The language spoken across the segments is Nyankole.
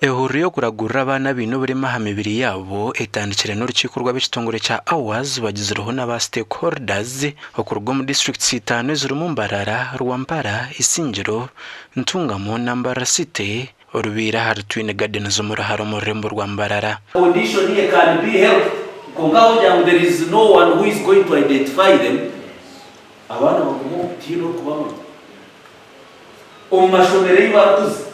Ehururu y'okuragurira abaana abaine oburema aha mibiri yaabo etandikire n'orukiiko rw'ab'ekitongore kya AWAZ bagizireho n'aba stakeholders okuruga omu disiturikiti itaano ezirimu Mbarara, Rwampara, Isingiro, Ntungamo na Mbarara City orubaire ahari Twine Gardens omu Ruhara omu rurembo rwa Mbarara. Condition ye can be helped kwonka aho ngu there is no one who is going to identify them, abaana baguma omu tihaine orikubamanya. Omu mashomero ei barikuza,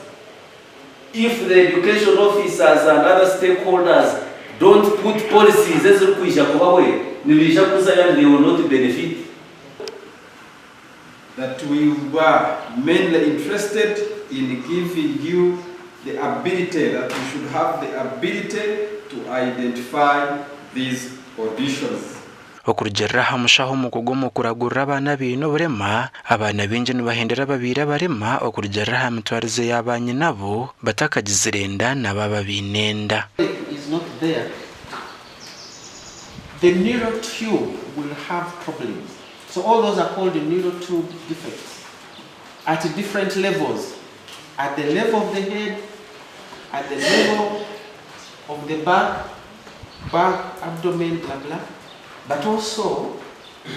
if the education officers and other stakeholders don't put policies ezirikwija kubahwera, nibaija kuzayo and they will not benefit. That we were mainly interested in giving you the ability, that you should have the ability to identify these conditions. Okurugiirira aha mushaho omukugu omu kuragurira abaana abaine oburema, abaana baingi nibahendera babaire abarema okurugiirira aha mitwarize ya baanyinabo batakagizire enda na baaba baine enda. Is not there, the neural tube will have problems. So all those are called neural tube defects at different levels, at the level of the head, at the level of the back, back, abdomen, blah, blah, but also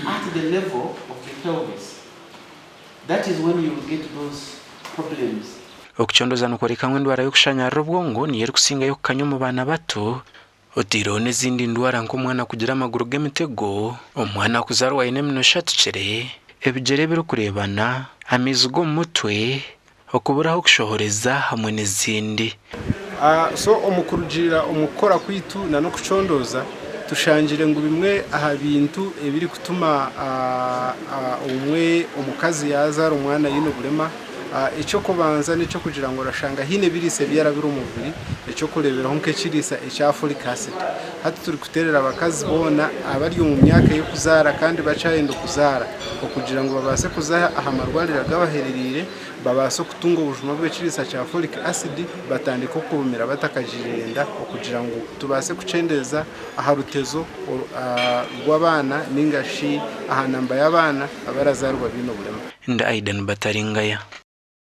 at the level of the pelvis. That is when you will get those problems. Okucondooza nikworeka ngu endwara y'okushanyarara obwongo niyo erikusingayo kukanya omu baana bato, otaireho n'ezindi ndwara nk'omwana kugira amaguru g'emitego, omwana kuzaarwa aine eminwa eshatukire, ebigyere ebirikureebana, amaizi g'omu mutwe, okubura ah'okushohoreza hamwe n'ezindi. So omu kurugiirira omu kukora kwaitu na n'okucondooza, tushangire ngu bimwe aha bintu ebirikutuma obumwe omukazi yaazaara omwana aine oburema, eky'okubanza n'eky'okugira ngu orashanga haine ebiriisa ebi yarabire omu mubiri, eky'okureeberaho nk'ekiriisa ekya folic acid. Hati turikuteerera abakazi boona abari omu myaka ey'okuzaara kandi bakyayenda kuzaara okugira ngu babaase kuza aha marwariro agabaherereire babaase okutunga obujuma bw'ekiriisa kya folic acid batandike okurumira batakagiire enda okugira ngu tubaase kukyendeeza aha rutezo rw'abaana ninga shi aha namba y'abaana abarazaarwa baine oburema. Ndi Aidan Bataringaya.